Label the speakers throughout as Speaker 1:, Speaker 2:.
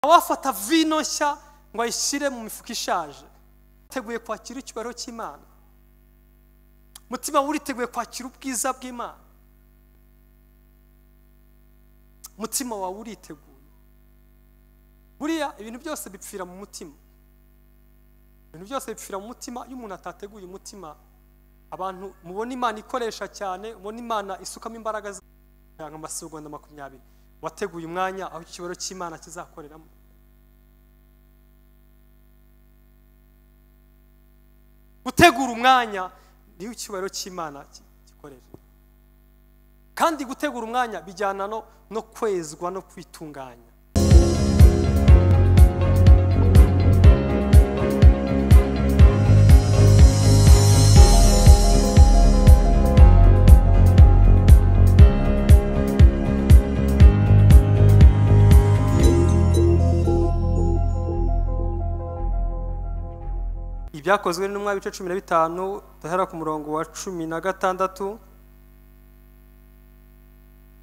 Speaker 1: Wafata vino nshya ngo ayishyire mu mifuka ishaje. Teguye kwakira icyubahiro cy'Imana. Mutima uriteguye kwakira ubwiza bw'Imana. Mutima wawe uriteguye. Buriya ibintu byose bipfira mu mutima. Ibintu byose bipfira mu mutima. Iyo umuntu atateguye umutima, abantu mubona Imana ikoresha cyane, mubona Imana isukamo imbaraga nka amasegonda 20. Wateguye umwanya aho icyubahiro cy'Imana kizakoreramo. Gutegura umwanya niyo icyubahiro cy'Imana gikorera. Kandi gutegura umwanya bijyana no kwezwa no kwitunganya. Ibyakozwe n'intumwa ibice 15 duhera ku murongo wa 16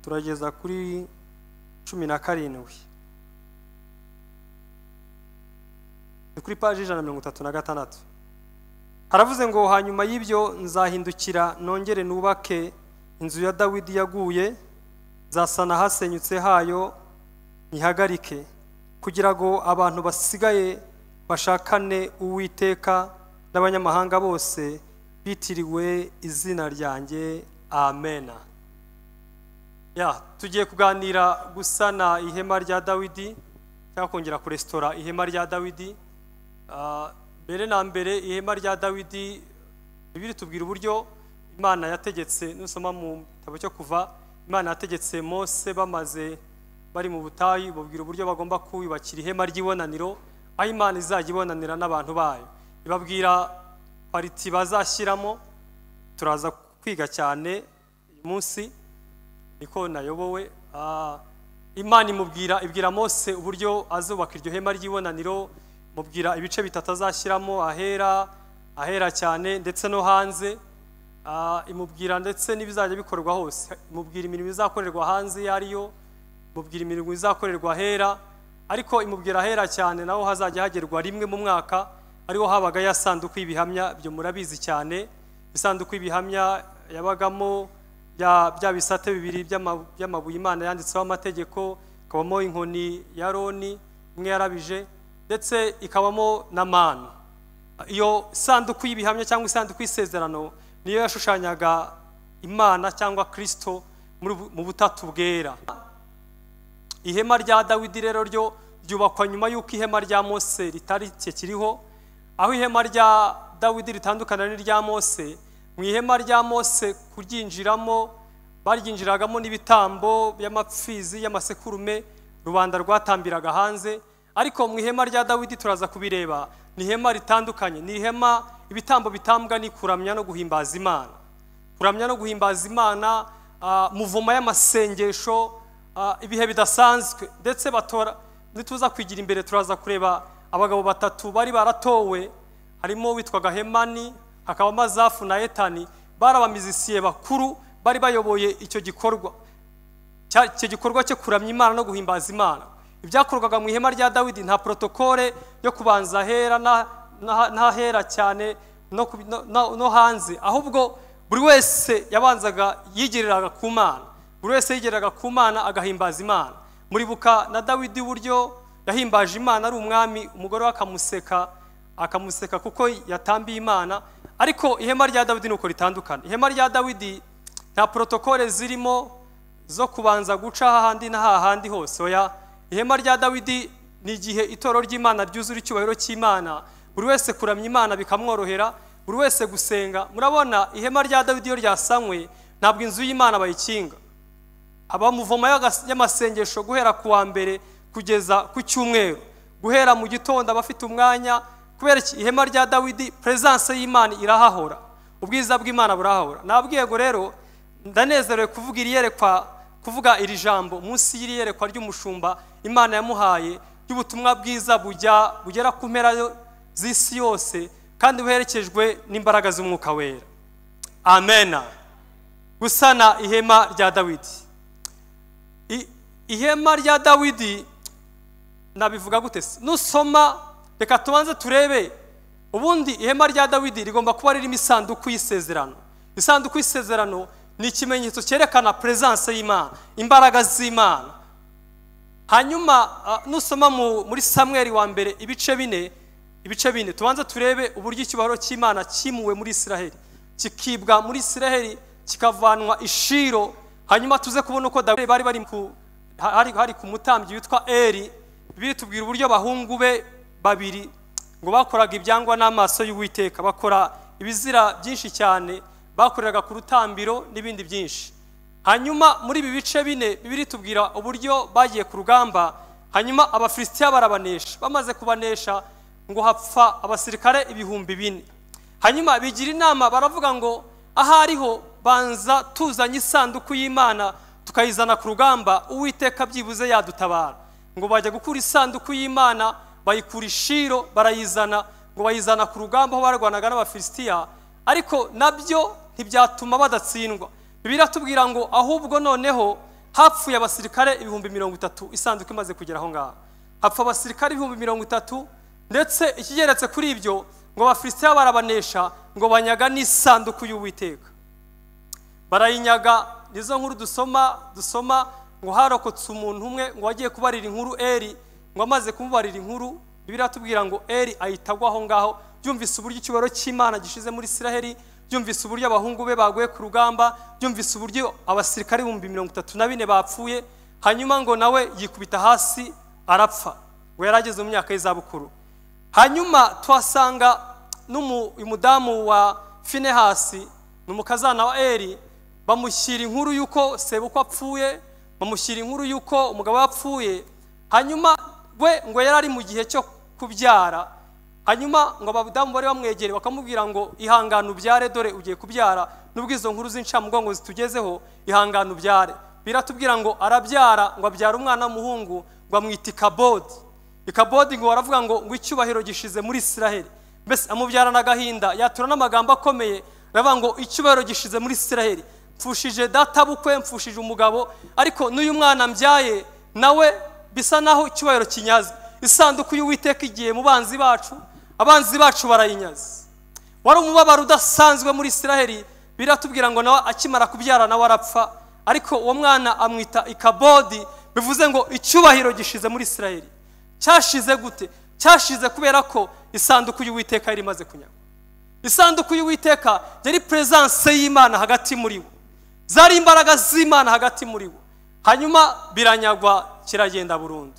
Speaker 1: turageza kuri 17. Ni kuri paji 136. Haravuze ngo hanyuma y'ibyo nzahindukira nongere nubake inzu ya Dawidi yaguye, nzasana hasenyutse hayo nyihagarike, kugira ngo abantu basigaye bashakane Uwiteka n'abanyamahanga bose bitiriwe izina ryanjye. Amena. Ya, tugiye kuganira gusana ihema rya Dawidi cyangwa kongera kurestora ihema rya Dawidi. Mbere na mbere ihema rya Dawidi, Bibiliya tubwira uburyo Imana yategetse. Nusoma mu gitabo cyo Kuva, Imana yategetse Mose bamaze bari mu butayu, bubwira uburyo bagomba kuyubakira ihema ry'ibonaniro, aho Imana izajya ibonanira n'abantu bayo. Ibabwira pariti bazashyiramo. Turaza kwiga cyane uyu munsi niko nayobowe. Imana imubwira, ibwira Mose uburyo azubaka iryo hema ry'ibonaniro, mubwira ibice bitatu azashyiramo, ahera, ahera cyane ndetse no hanze. Imubwira ndetse n'ibizajya bikorwa hose. Imubwira imirimo izakorerwa hanze yariyo, imubwira imirimo izakorerwa ahera, ariko imubwira ahera cyane naho hazajya hagerwa rimwe mu mwaka, ariho habaga ya sanduku y'ibihamya. Byo murabizi cyane. Isanduku y'ibihamya yabagamo bya bisate bibiri by'amabuye Imana yanditseho amategeko, ikabamo inkoni ya Aroni imwe yarabije, ndetse ikabamo na manu. Iyo sanduku y'ibihamya cyangwa isanduku y'isezerano niyo yashushanyaga Imana cyangwa Kristo mu butatu bwera. Ihema rya Dawidi rero ryo ryubakwa nyuma y'uko ihema rya Mose ritari kiriho. Aho ihema rya Dawidi ritandukana n'irya Mose, mu ihema rya Mose kuryinjiramo baryinjiragamo n'ibitambo by'amapfizi y'amasekurume rubanda rwatambiraga hanze. Ariko mu ihema rya Dawidi turaza kubireba, ni ihema ritandukanye. Ni ihema ibitambo bitambwa ni kuramya no guhimbaza Imana. Kuramya no guhimbaza Imana, muvoma y'amasengesho, ibihe bidasanzwe. Ndetse batora, nituza kwigira imbere turaza kureba abagabo batatu bari baratowe, harimo witwaga Hemani, hakabamo Azafu na Etani, bari abamizisiye bakuru bari bayoboye icyo gikorwa. Icyo gikorwa cyo kuramya Imana no guhimbaza Imana. Ibyakorwaga mu ihema rya Dawidi nta protokole yo kubanza ahera n'ahera cyane no hanze, ahubwo buri wese yabanzaga yigereraga ku Mana. Buri wese yigereraga ku Mana agahimbaza Imana. Muribuka na Dawidi uburyo yahimbaje Imana ari umwami, umugore we akamuseka kuko yatambiye Imana. Ariko ihema rya Dawidi nuko ritandukana. Ihema rya Dawidi nta protokole zirimo zo kubanza guca hahandi na hahandi hose. Oya, ihema rya Dawidi ni igihe itoro ry'Imana ryuzura icyubahiro cy'Imana, buri wese kuramya Imana bikamworohera, buri wese gusenga. Murabona ihema rya Dawidi iyo ryasanywe ntabwo inzu y'Imana bayikinga. Haba muvoma y'amasengesho guhera ku wa mbere kugeza ku cyumweru, guhera mu gitondo abafite umwanya. Kubera iki? Ihema rya Dawidi presence y'Imana irahahora, ubwiza bw'Imana burahahora. Nabwiye ngo rero ndanezerewe kuvuga iri yerekwa, kuvuga iri jambo munsi y'iri yerekwa ry'umushumba Imana yamuhaye y'ubutumwa bwiza bugera ku mpera z'isi yose, kandi buherekejwe n'imbaraga z'Umwuka Wera. Amena. Gusana ihema rya Dawidi. Ihema rya Dawidi Nabivuga gute se? Nusoma, reka tubanze turebe. Ubundi ihema rya Dawidi rigomba kuba ririmo isanduku y'isezerano. Isanduku y'isezerano ni ikimenyetso cyerekana presence y'Imana, imbaraga z'Imana. Hanyuma nusoma muri Samweli wa mbere ibice 4, tubanze turebe uburyo icyubahiro cy'Imana cyimuwe muri Isiraheli, kikibwa muri Isiraheli, kikavanwa Ishiro. Hanyuma tuze kubona uko Dawidi bari hari ku mutambyi witwa Eli. Bitubwira uburyo abahungu be babiri ngo bakoraga ibyangwa n'amaso y'Uwiteka, bakora ibizira byinshi cyane, bakoreraga ku rutambiro n'ibindi byinshi. Hanyuma muri ibi bice 4 Bibiliya itubwira uburyo bagiye ku rugamba, hanyuma Abafilisitiya barabanesha. Bamaze kubanesha ngo hapfa abasirikare 4000. Hanyuma bigira inama baravuga ngo ahariho banza tuzanye isanduku y'Imana tukayizana ku rugamba, Uwiteka byibuze yadutabara. Ngo bajya gukura isanduku y'Imana, bayikura Ishiro barayizana, ngo bayizana ku rugamba aho barwanaga n'Abafilisitiya, ariko nabyo ntibyatuma badatsindwa. Bibiliya itubwira ngo ahubwo noneho hapfuye abasirikare 30,000 isanduku imaze kugera aho ngaho. Hapfa abasirikare 30,000, ndetse ikigeretse kuri ibyo ngo Abafilisitiya barabanesha, ngo banyaga n'isanduku y'Uwiteka. Barayinyaga. Nizo nkuru dusoma ngo harokotse umuntu umwe ngo wagiye kubarira inkuru Eli, ngo amaze kumubarira inkuru, Bibiliya itubwira ngo Eli ahita agwa aho ngaho. Yumvise uburyo icyubahiro cy'Imana gishize muri Isiraheli, yumvise uburyo abahungu be baguye ku rugamba, yumvise uburyo abasirikare 34,000 bapfuye. Hanyuma ngo nawe yikubita hasi arapfa, ngo yarageze mu myaka y'izabukuru. Hanyuma tuhasanga n'umudamu wa Finehasi, n'umukazana wa Eli, bamushyira inkuru yuko sebukwe apfuye, bamushyira inkuru yuko umugabo yapfuye. Hanyuma we ngo yari ari mu gihe cyo kubyara. Hanyuma ngo abadamu bari bamwegereye bakamubwira ngo ihangane ubyare, dore ugiye kubyara, nubwo izo nkuru z'incamugongo zitugezeho, ihangane ubyare. Biratubwira ngo arabyara, ngo abyara umwana w'umuhungu, ngo amwita Ikabodi. Ikabodi ngo baravuga ngo icyubahiro gishize muri Isiraheli. Mbese amubyarana agahinda, yatura n'amagambo akomeye, aravuga ngo icyubahiro gishize muri Isiraheli, mfushije databukwe, mfushije umugabo, ariko n'uyu mwana mbyaye nawe bisa naho icyubahiro kinyaze. Isanduku y'Uwiteka igiye mu banzi bacu, abanzi bacu barayinyaze. Wari umubabaro udasanzwe muri Isiraheli. Biratubwira ngo nawe akimara kubyara nawe arapfa, ariko uwo mwana amwita Ikabodi, bivuze ngo icyubahiro gishize muri Isiraheli. Cyashize gute? Cyashize kubera ko isanduku y'Uwiteka yari imaze kunyagwa. Isanduku y'Uwiteka yari presence y'Imana hagati muri bo, zari imbaraga z'Imana hagati muri bo. Hanyuma biranyagwa kiragenda burundu.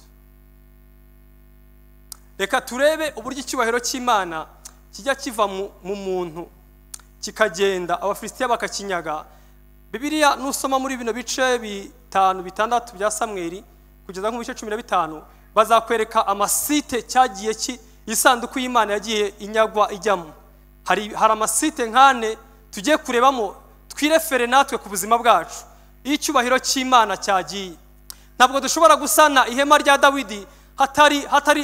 Speaker 1: Reka turebe uburyo icyubahiro cy'Imana kijya kiva mu muntu kikagenda, Abafilisitiya bakakinyaga. Bibiliya nusoma muri bino bice 5 6 bya Samweli kugeza nko mu bice 15, bazakwereka amasite cyagiye ki isanduku y'Imana yagiye inyagwa ijyamo. Hari amasite nkane tugiye kurebamo, twirefere natwe ku buzima bwacu. Iyo icyubahiro cy'Imana cyagiye, ntabwo dushobora gusana ihema rya Dawidi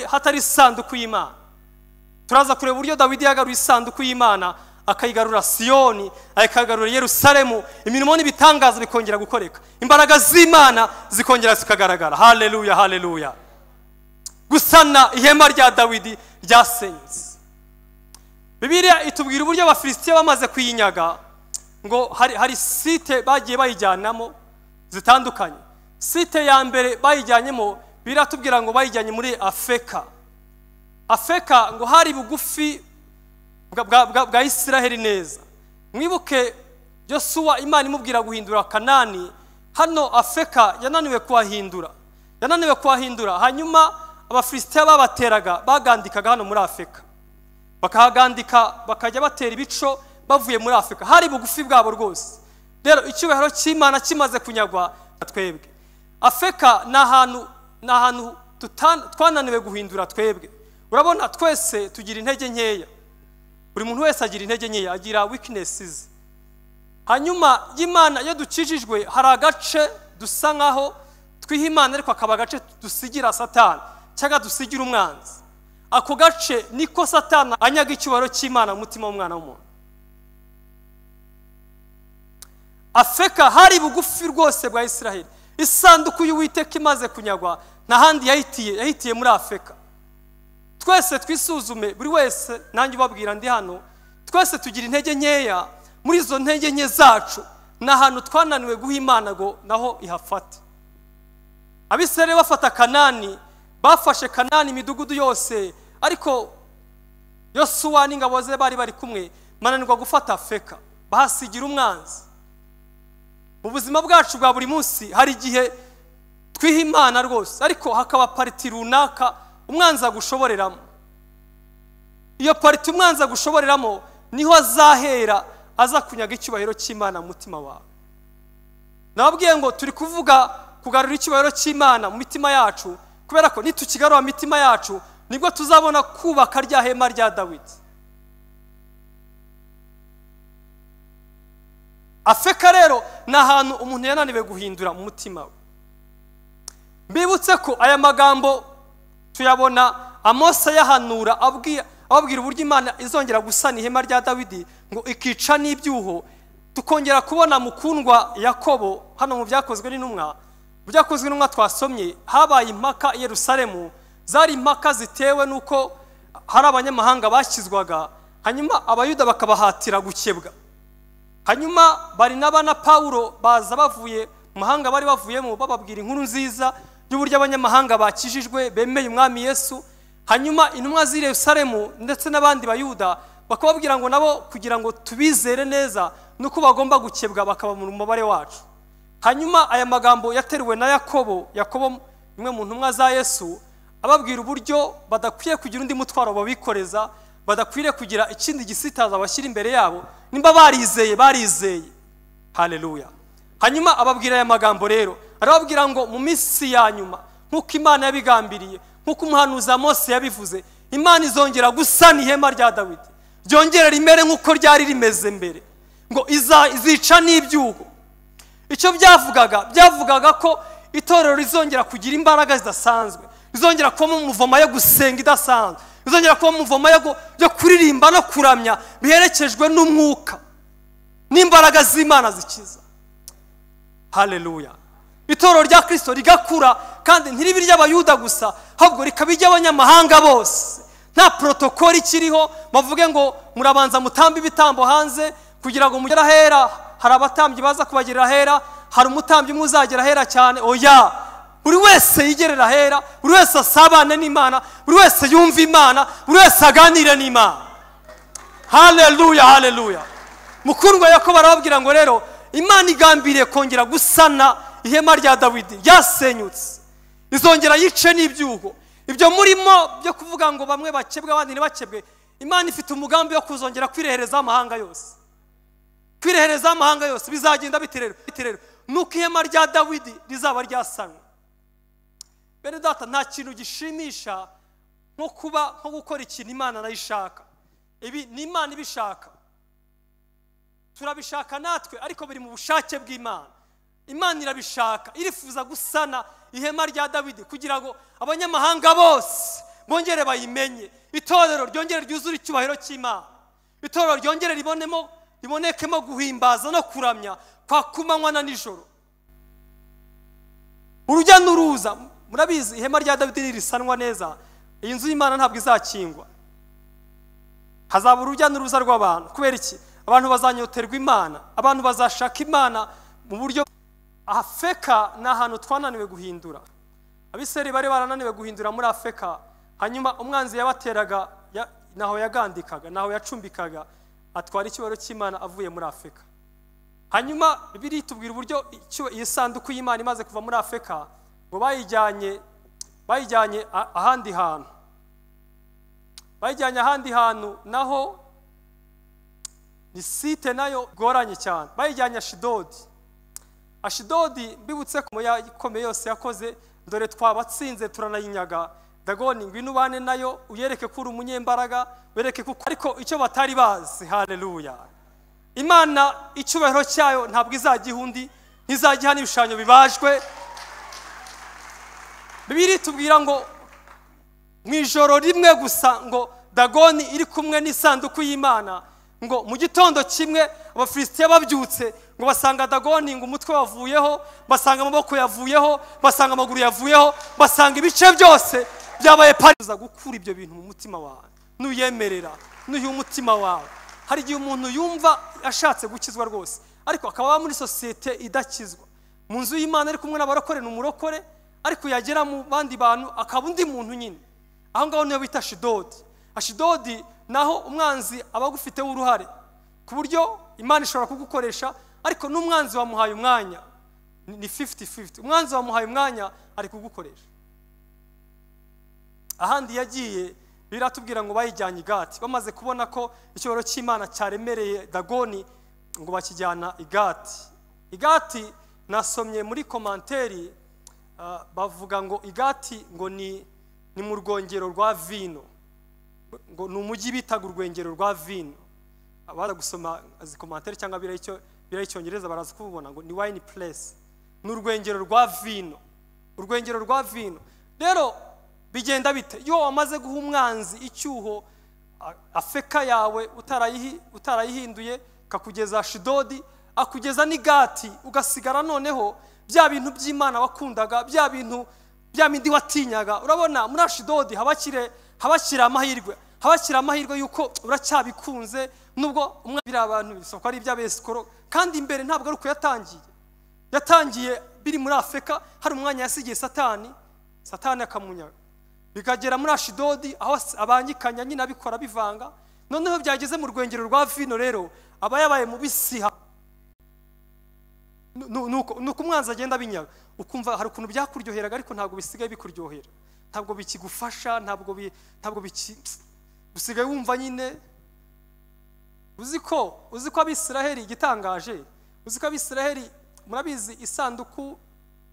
Speaker 1: hatari isanduku y'Imana. Turaza kureba uburyo Dawidi yagaruye isanduku y'Imana, akayigarura Siyoni, akayigarura Yerusalemu, imirimo n'ibitangaza bikongera gukoreka, imbaraga z'Imana zikongera zikagaragara. Haleluya, haleluya. Gusana ihema rya Dawidi ryasenyutse. Bibiliya itubwira uburyo Abafilisitiya bamaze kuyinyaga, ngo hari site bagiye bayijyanamo zitandukanye. Site ya mbere bayijyanyemo, biratubwira ngo bayijyanye muri Afeka. Afeka ngo hari bugufi bwa Isiraheli neza. Mwibuke Yosuwa Imana imubwira guhindura Kanani, hano Afeka yananiwe kuhahindura. Yananiwe kuhahindura, hanyuma Abafilisitiya babateraga bagandikaga hano muri Afeka. Bakahagandika bakajya batera ibico bavuye muri Afurika, hari bugufi bwabo rwose. Rero icyubahiro cy'Imana kimaze kunyagwa twebwe. Afeka ni ahantu twananiwe guhindura twebwe. Urabona twese tugira intege nkeya, buri muntu wese agira intege nkeya, agira weaknesses. Hanyuma y'Imana iyo dukijijwe hari agace dusa nkaho twiha Imana, ariko akaba agace dusigira Satani cyangwa dusigira umwanzi. Ako gace niko Satani anyaga icyubahiro cy'Imana mu mutima w'umwana w'umuntu. Afeka hari bugufi rwose bwa Isiraheli. Isanduku y'Uwiteka imaze kunyagwa, Nta handi yahitiye muri Afeka. Twese twisuzume, buri wese nanjye ubabwira ndi hano, twese tugira intege nkeya. Muri izo ntege nke zacu ni ahantu twananiwe guha Imana ngo naho ihafate. Abisirayeli bafata Kanani, bafashe Kanani imidugudu yose, ariko Yosuwa n'ingabo ze bari kumwe bananirwa gufata Afeka, bahasigira umwanzi. Mu buzima bwacu bwa buri munsi hari igihe twiha Imana rwose, ariko hakaba pariti runaka umwanzi agushoboreramo. Iyo pariti umwanzi agushoboreramo niho azahera aza kunyaga icyubahiro cy'Imana mu mutima wawe. Nababwiye ngo turi kuvuga kugarura icyubahiro cy'Imana mu mitima yacu, kubera ko nitukigarura mu mitima yacu nibwo tuzabona kubaka rya hema rya Dawidi. Afeka rero ni ahantu umuntu yananiwe guhindura mu mutima we. Mbibutse ko aya magambo tuyabona Amosa yahanura ababwira uburyo Imana izongera gusana ihema rya Dawidi ngo ikica n'ibyuho. Tukongera kubona mukundwa Yakobo hano mu byakozwe n'intumwa. Mu byakozwe n'intumwa twasomye habaye impaka i Yerusalemu, zari impaka zitewe nuko hari abanyamahanga bashyizwaga, hanyuma abayuda bakabahatira gukebwa. Hanyuma Barinaba na Paulo baza bavuye mu mahanga bari bavuyemo, bababwira inkuru nziza y'uburyo abanyamahanga bakijijwe bemeye umwami Yesu. Hanyuma intumwa z'i Yerusalemu ndetse n'abandi bayuda bakababwira ngo nabo kugira ngo tubizere neza nuko bagomba gukebwa bakaba mu mubare wacu. Hanyuma aya magambo yateruwe na Yakobo, Yakobo imwe mu ntumwa za Yesu, ababwira uburyo badakwiye kugira undi mutwaro babikoreza, badakwiriye kugira ikindi gisitaza bashyira imbere yabo, nimba barizeye barizeye. Haleluya. Hanyuma ababwira aya magambo rero, arababwira ngo mu minsi ya nyuma nkuko Imana yabigambiriye, nkuko umuhanuzi Mose yabivuze, Imana izongera gusana ihema rya Dawidi, ryongere rimere nkuko ryari rimeze mbere, ngo izica n'ibyuho. Icyo byavugaga ko itorero rizongera kugira imbaraga zidasanzwe, rizongera kuba mu muvoma yo gusenga idasanzwe, rizongera kuba mu muvoma yo kuririmba no kuramya biherekejwe n'umwuka n'imbaraga z'Imana zikiza. Haleluya. Itorero rya Kristo rigakura, kandi ntiribe iry'abayuda gusa, ahubwo rikaba iry'abanyamahanga bose. Nta protokoli ikiriho bavuge ngo murabanza mutambe ibitambo hanze kugira ngo mugere ahera, hari abatambyi baza kubagerera ahera, hari umutambyi umwe uzagera ahera cyane. Oya, buri wese yigerera ahera, buri wese asabane n'Imana, buri wese yumve Imana, buri wese aganire n'Imana. Haleluya, haleluya. Mukundwa Yakobo arababwira ngo rero Imana igambiriye kongera gusana ihema rya Dawidi ryasenyutse, izongera yice n'ibyuho. Ibyo murimo byo kuvuga ngo bamwe bakebwe abandi ntibakebwe, Imana ifite umugambi wo kuzongera kwirehereza amahanga yose. Kwirehereza amahanga yose bizagenda biterero nuko ihema rya Dawidi rizaba ryasanwe. Bene data, nta kintu gishimisha nko kuba nko gukora ikintu Imana nayishaka. Ibi ni Imana ibishaka, turabishaka natwe, ariko biri mu bushake bw'Imana. Imana irabishaka, irifuza gusana ihema rya Dawidi kugira ngo abanyamahanga bose bongere bayimenye, itorero ryongere ryuzure icyubahiro cy'Imana, itorero ryongere ribonekemo guhimbaza no kuramya kwa kumanywa na nijoro. Urujya n'uruza, murabizi ihema rya Dawidi ririsanwa neza, iyi nzu y'Imana ntabwo izakingwa. Hazaba urujya n'uruza rw'abantu. Kubera iki? Abantu bazanyoterwa Imana, abantu bazashaka Imana mu buryo. Afeka ni ahantu twananiwe guhindura. Abisirayeli bari barananiwe guhindura muri Afeka, hanyuma umwanzi yabateraga, naho yagandikaga, naho yacumbikaga, atwara icyubahiro cy'Imana avuye muri Afeka. Hanyuma Bibiliya itubwira uburyo iyi sanduku y'Imana imaze kuva muri Afeka ngo bayijyanye ahandi hantu. Bayijyanye ahandi hantu naho ni site nayo goranye cyane. Bayijyanye Ashidodi. Ashidodi mbibutse ko ikomeye yose yakoze, dore twabatsinze turanayinyaga. Dagoni ngwino ubane nayo, uyereke ko uri umunyembaraga, wereke ko, ariko icyo batari bazi. Haleluya. Imana icyubahiro cyayo ntabwo izagiha undi, ntizagiha n'ibishushanyo bibajwe. Bibiliya itubwira ngo mu ijoro rimwe gusa ngo Dagoni iri kumwe n'isanduku y'Imana, ngo mu gitondo kimwe Abafilisitiya babyutse Ngo basanga Dagoni ngo umutwe wavuyeho, basanga amaboko yavuyeho, basanga amaguru yavuyeho, basanga ibice byose byabaye pariza. Gukura ibyo bintu mu mutima wawe nuyemerera, nuyu umutima wawe. Hari igihe umuntu yumva ashatse gukizwa rwose, ariko akaba muri sosiyete idakizwa, mu nzu y'Imana ari kumwe n'abarokore, ni umurokore, ariko yagera mu bandi bantu akaba undi muntu nyine. Aho ngaho niyo bita Ashidodi. Ashidodi naho umwanzi aba agufiteho uruhare, ku buryo Imana ishobora kugukoresha, ariko n'umwanzi wamuhaye umwanya ni 50-50. Umwanzi wamuhaye umwanya ari kugukoresha. Ahandi yagiye biratubwira ngo bayijyanye Igati, bamaze kubona ko icyubahiro cy'Imana cyaremereye Dagoni, ngo bakijyana Igati. Igati nasomye muri komanteri, bavuga ngo Igati ngo ni mu rwongero rwa vino, ngo ni umujyi bitaga urwengero rwa vino. Abara gusoma azi komanteri cyangwa birayicyongereza baraza kububona, ngo ni wine place, ni urwengero rwa vino, urwengero rwa vino. Rero bigenda bite iyo wamaze guha umwanzi icyuho, afeka yawe utarayihinduye, kakugeza Ashidodi, akugeza n'Igati, ugasigara noneho bya bintu by'Imana wakundaga, bya bintu bya mindi watinyaga. Urabona muri Ashidodi habakira amahirwe, habakira amahirwe yuko uracyabikunze, nubwo biri abantu bisoko ari iby'abesikoro, kandi imbere ntabwo ari uko yatangiye. Yatangiye biri muri Afurika, hari umwanya yasigiye Satani, Satani akamunyaga. Bikagera muri Ashidodi aho abangikanya nyine abikora bivanga. Noneho byageze mu rwengero rwa vino rero aba yabaye mu bisiha. Nuko umwanzi agenda abinyaga, ukumva hari ukuntu byakuryoheraga, ariko ntabwo bisigaye bikuryohera, ntabwo bikigufasha, ntabwo biki usigaye wumva nyine. Uziko Abisiraheli igitangaje, uziko Abisiraheli murabizi isanduku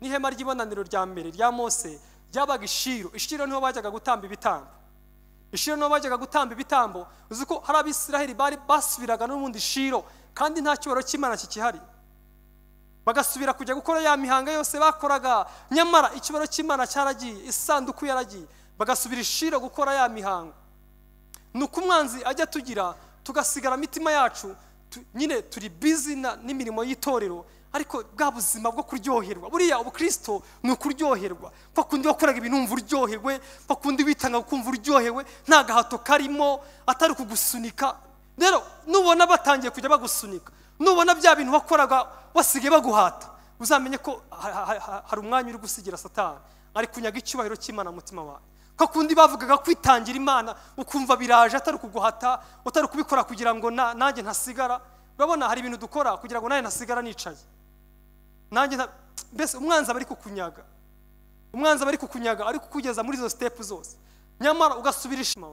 Speaker 1: n'ihema ry'ibonaniro rya mbere rya Mose ryabaga Ishiro. Ishiro niho bajyaga gutamba ibitambo. Ishiro niho bajyaga gutamba ibitambo. Uziko hari Abisiraheli bari basubiraga n'ubundi Ishiro, kandi nta cyubahiro cy'Imana kikihari, bagasubira kujya gukora ya mihanga yose bakoraga, nyamara icyubahiro cy'Imana cyaragiye, isanduku yaragiye, bagasubira Ishiro gukora ya mihango. Nuko umwanzi ajya tugira tugasigara mitima yacu nyine turi busy n'imirimo y'itorero, ariko bwa buzima bwo kuryoherwa. Buriya ubukristo ni ukuryoherwa, kwa kundi wakoraga ibintu umva uryohewe, kwa kundi witanga ukumva uryohewe, nta gahato karimo, atari kugusunika. Rero nubona batangiye kujya bagusunika, nubona bya bintu wakoraga wasigaye baguhata, uzamenye ko hari umwanya uri gusigira Satani, ari kunyaga icyubahiro cy'Imana mu mutima wawe. Kwa kundi bavugaga kwitangira Imana ukumva biraje, atari kuguhata, utari kubikora kugira ngo nanjye ntasigara. Urabona hari ibintu dukora kugira ngo nanjye ntasigara nicaye, nanjye mbese umwanzi aba ari kukunyaga, umwanzi aba ari kukunyaga, ari kukugeza muri izo step zose, nyamara ugasubira ishima.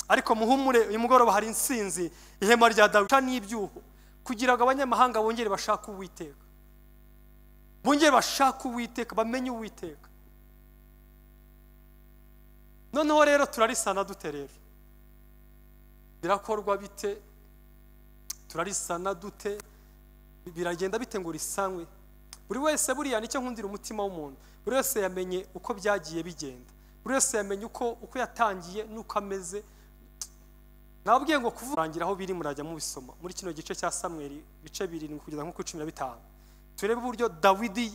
Speaker 1: Ariko muhumure, uyu mugoroba hari insinzi, ihema rya Dawidi n'ibyuho, kugira ngo abanyamahanga bongere bashake Uwiteka, bongere bashake Uwiteka, bamenye Uwiteka. Noneho rero turarisana dute? Rero birakorwa bite? Turarisana dute? Biragenda bite ngo risanwe? Buri wese buriya nicyo nkundira umutima w'umuntu, buri wese yamenye uko byagiye bigenda, buri wese yamenye uko yatangiye n'uko ameze. Nababwiye ngo kuvurangira aho biri murajya mubisoma muri kino gice cya Samweli bice 7 kugeza nko ku 15, turebe uburyo Dawidi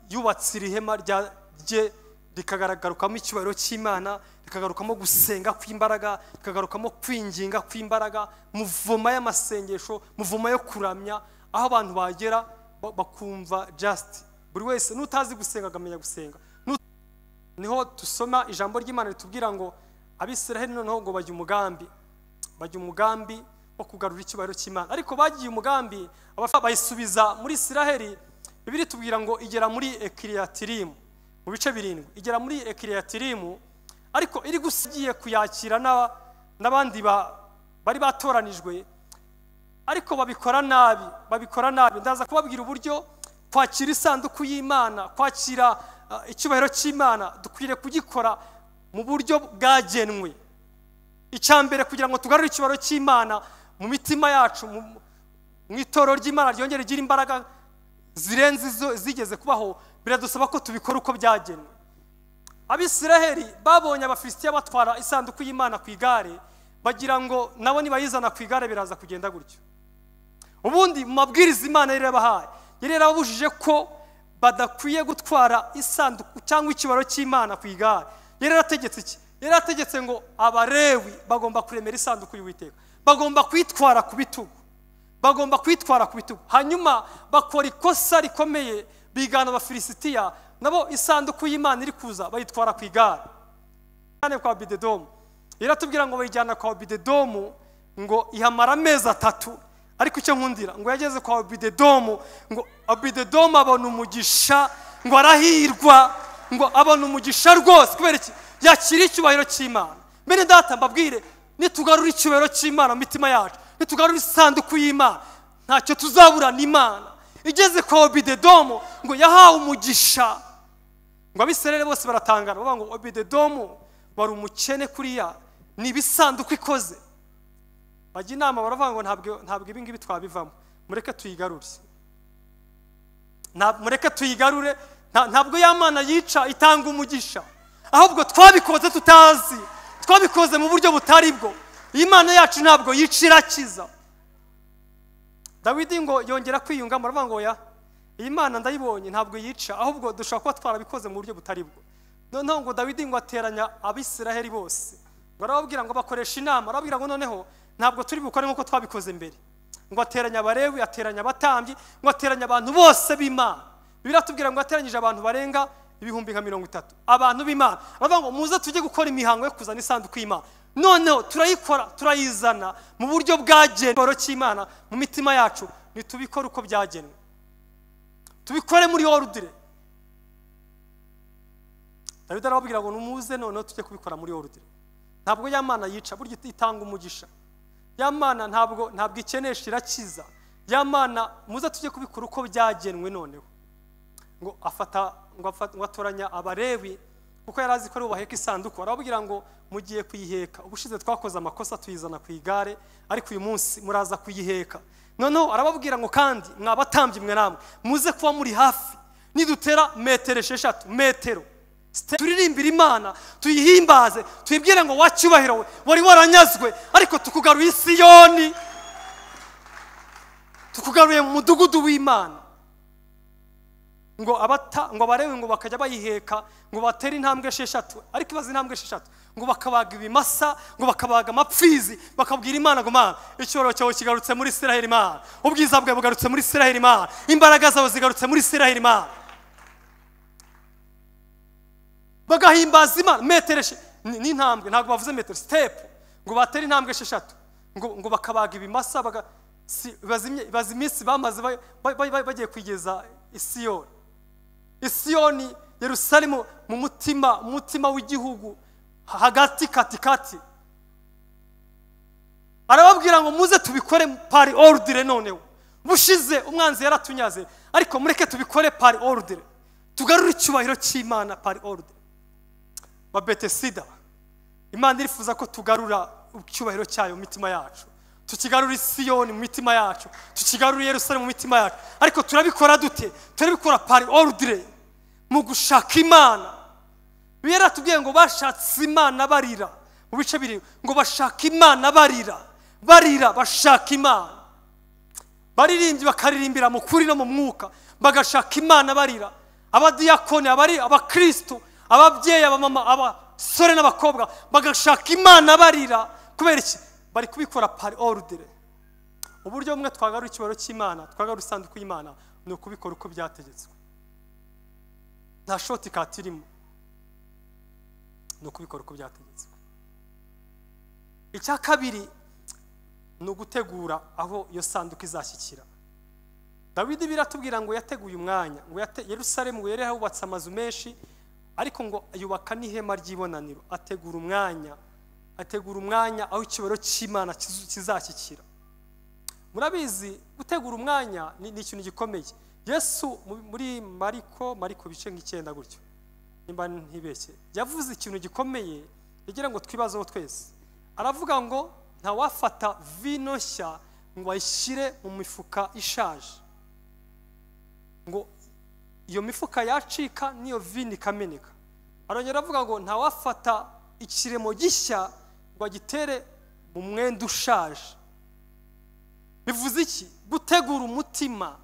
Speaker 1: yubatse ihema rye rikagarukamo icyubahiro cy'Imana, rikagarukamo gusenga kw'imbaraga, rikagarukamo kwinginga kw'imbaraga, muvoma y'amasengesho, muvoma yo kuramya, aho abantu bagera bakumva just buri wese n'utazi gusenga akamenya gusenga. Niho tusoma ijambo ry'Imana ritubwira ngo Abisiraheli noneho ngo bajya umugambi wo kugarura icyubahiro cy'Imana, ariko bagiye umugambi bayisubiza muri Isiraheli. Bibiliya itubwira ngo igera muri Ekiriyatirimu mu bice 7, igera muri Ekiriyatirimu, ariko iri gusigiye kuyakira n'abandi bari batoranijwe, ariko babikora nabi. Ndaza kubabwira uburyo kwakira isanduku y'Imana, kwakira icyubahiro cy'Imana dukwiriye kugikora mu buryo bwagenwe. Icyambere kugira ngo tugarure icyubahiro cy'Imana mu mitima yacu, mu itorero ry'Imana ryongere rigire imbaraga zirenze izo zigeze kubaho, biradusaba ko tubikora uko byagenwe. Abisiraheli babonye Abafilisitiya batwara isanduku y'Imana ku igare, bagira ngo nabo nibayizana ku igare biraza kugenda gutyo. Ubundi mu mabwiriza Imana yari yarabahaye, yari yarababujije ko badakwiye gutwara isanduku cyangwa ikibaro cy'Imana ku igare. Yari yarategetse iki? Yari yarategetse ngo Abalewi bagomba kuremera isanduku y'Uwiteka, bagomba kwitwara ku bitugu, bagomba kwitwara ku bitugu. Hanyuma bakora ikosa rikomeye, bigana Abafilisitiya, nabo isanduku y'Imana iri kuza bayitwara ku igare. Kwa Obededomu iratubwira ngo bayijyana kwa Obededomu ngo ihamara amezi 3. Ariko icyo nkundira ngo yageze kwa Obededomu, ngo Obededomu abona umugisha, ngo arahirwa, ngo abona umugisha rwose. Kubera iki? Yakira icyubahiro cy'Imana. Bene data mbabwire, nitugarura icyubahiro cy'Imana mu mitima yacu, nitugarura isanduku y'Imana, ntacyo tuzaburana Imana. Igeze kwa Obededomu ngo yahawe umugisha, ngo Abisirayeli bose baratangara, bavuga ngo Obededomu wari umukene kuriya, ni ibisanduku ikoze. Bajya inama baravuga ngo ntabwo ibi ngibi twabivamo, mureke tuyigarure, mureke tuyigarure. Ntabwo ya Mana yica itanga umugisha, ahubwo twabikoze tutazi, twabikoze mu buryo butari bwo. Imana yacu ntabwo yica, irakiza. Dawidi ngo yongera kwiyunga, muravuga ngo ya iyi Mana ndayibonye ntabwo yica, ahubwo dushobora kuba twarabikoze mu buryo butari bwo. Noneho ngo Dawidi ngo ateranya Abisiraheli bose, ngo arababwira ngo bakoresha inama, arababwira ngo noneho ntabwo turi bukore nk'uko twabikoze mbere. Ngo ateranya Abalewi, ateranya abatambyi, ngo ateranya abantu bose b'Imana. Biratubwira ngo ateranyije abantu barenga 30,000 abantu b'Imana. Aravuga ngo muze tujye gukora imihango yo kuzana isanduku y'Imana. Noneho turayikora, turayizana mu buryo bwagenwe cy'Imana mu mitima yacu, nitubikore uko byagenwe, tubikore muri ordre. Dawidi arababwira ngo numuze noneho tujye kubikora muri ordre. Ntabwo ya Mana yica, burya itanga umugisha. Ya Mana ntabwo ikenesha, irakiza. Ya Mana muze tujye kubikora uko byagenwe. Noneho ngo afata, ngo atoranya Abalewi, kuko yari azi ko ari baheka isanduku. Arababwira ngo mugiye kuyiheka, ubushize twakoze amakosa tuyizana ku igare, ariko uyu munsi muraza kuyiheka. Noneho arababwira ngo kandi mwabatambyi mwe namwe muze kuba muri hafi, nidutera metero 6 metero turirimbira Imana, tuyihimbaze, tuyibwire ngo wacyubahiro we wari waranyazwe, ariko tukugaruye Siyoni, tukugaruye mu mudugudu w'Imana. Ngo abata, ngo barewe, ngo bakajya bayiheka, ngo batera intambwe 6, ariko ibaze intambwe 6, ngo bakabaga ibimasa, ngo bakabaga amapfizi, bakabwira Imana ngo Mana icyubahiro cyawe kigarutse muri Isiraheli Imana, ubwiza bwawe bugarutse muri Isiraheli Imana, imbaraga zawe zigarutse muri Isiraheli Imana. Bagahimbaza Imana. Metero n'intambwe, ntabwo bavuze metero, step, ngo batera intambwe 6, ngo bakabaga ibimasa, bazi iminsi bamaze bagiye kwigeza Isiyoni. Isiyoni, Yerusalemu, mu mutima w'igihugu hagati katikati. Arababwira ngo muze tubikore par ordre. Noneho bushize umwanzi yaratunyaze, ariko mureke tubikore par ordre, tugarure icyubahiro cy'Imana par ordre. Ba Betesida, Imana irifuza ko tugarura icyubahiro cyayo mu mitima yacu, tukigarura Isiyoni mu mitima yacu, tukigarura Yerusalemu mu mitima yacu. Ariko turabikora dute? Turabikora par ordre, mu gushaka Imana. Biratubwiye ngo bashatse Imana barira, mu bice biri ngo bashaka Imana barira, barira bashaka Imana. Baririmbyi bakaririmbira mu kuri no mu mwuka, bagashaka Imana barira. Abadiyakoni, abari abakristo, ababyeyi, abamama, abasore n'abakobwa bagashaka Imana barira. Kubera iki? Bari kubikora par ordre. Uburyo bumwe twagarura icyubahiro cy'Imana, twagarura isanduku y'Imana, ni ukubikora uko byategetswe. Nta shortcut irimo, ni ukubikora uko byategetswe. Icya kabiri ni ugutegura aho iyo sanduku izashyikira. Dawidi biratubwira ngo yateguye umwanya, ngo Yerusalemu ngo yari yahubatse amazu menshi, ariko ngo yubaka n'ihema ry'ibonaniro. Ategura umwanya, ategura umwanya aho icyubahiro cy'Imana kizashyikira. Murabizi gutegura umwanya ni ikintu gikomeye. Yesu muri Mariko bice nk'icyenda gutyo, nimba ntibeshye, yavuze ikintu gikomeye yagira ngo twibazeho twese. Aravuga ngo ntawafata vino nshya ngo ayishyire mu mifuka ishaje, ngo iyo mifuka yacika niyo vino ikameneka. Arongera avuga ngo ntawafata ikiremo gishya ngo agitere mu mwenda ushaje. Bivuze iki? Gutegura umutima,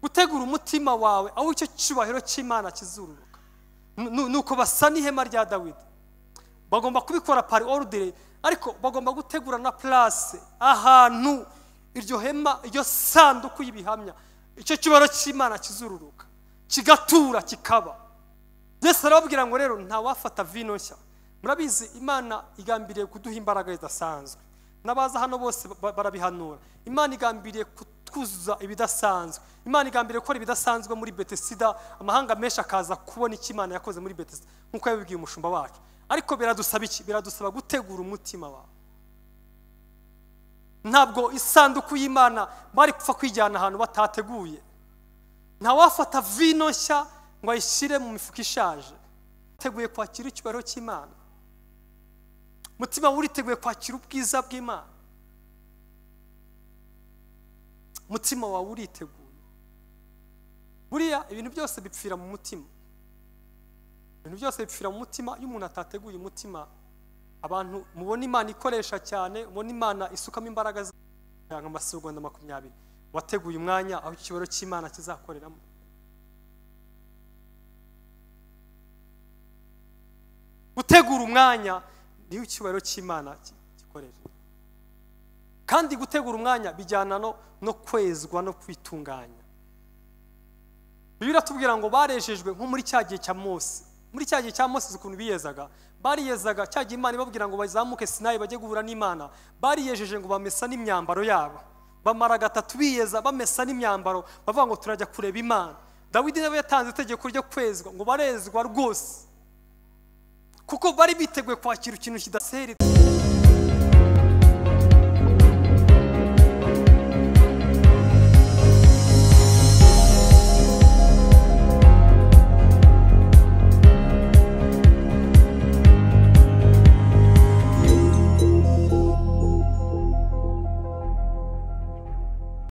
Speaker 1: gutegura umutima wawe aho icyo cyubahiro cy'Imana kizururuka. Nuko basa n'ihema rya Dawidi, bagomba kubikora par ordre, ariko bagomba gutegura na place, ahantu iryo hema, iryo sanduku y'ibihamya, icyo cyubahiro cy'Imana kizururuka kigatura kikaba. Yesu arababwira ngo rero ntawafata vino nshya. Murabizi Imana igambiriye kuduha imbaraga zidasanzwe, n'abaza hano bose barabihanura. Imana igambiriye kutwuzuza ibidasanzwe, Imana igambiriye gukora ibidasanzwe muri Betesida, amahanga menshi akaza kubona icyo Imana yakoze muri Betesida nk'uko yabibwiye umushumba wacu. Ariko biradusaba iki? Biradusaba gutegura umutima wawe. Ntabwo isanduku y'Imana bari gupfa kwijyana ahantu batateguye. Ntawafata vino nshya ngo ayishyire mu mifuka ishaje. Teguye kwakira icyubahiro cy'Imana. Umutima uriteguye kwakira ubwiza bw'Imana. Umutima wawe uriteguye. Buriya ibintu byose bipfira mu mutima. Ibintu byose bipfira mu mutima. Iyo umuntu atateguye umutima, abantu mubona Imana ikoresha cyane, mubona Imana isukamo imbaraga nka amasegonda 20, wateguye umwanya aho icyubahiro cy'Imana kizakoreramo. Gutegura umwanya niyo icyubahiro cy'Imana gikorera. Kandi gutegura umwanya bijyana no kwezwa no kwitunganya. Bibiliya iratubwira ngo barejejwe nko muri cya gihe cya Mose. Muri cya gihe cya Mose ukuntu biyezaga, bariyezaga cya gihe Imana ibabwira ngo bazamuke Sinayi bajye guhura n'Imana, bariyejeje ngo bamesa n'imyambaro yabo. Bamara gatatu biyeza bamesa n'imyambaro, bavuga ngo turajya kureba Imana. Dawidi nawe yatanze itegeko ryo kwezwa, ngo barezwa rwose, kuko bari biteguye kwakira ikintu kidaseri.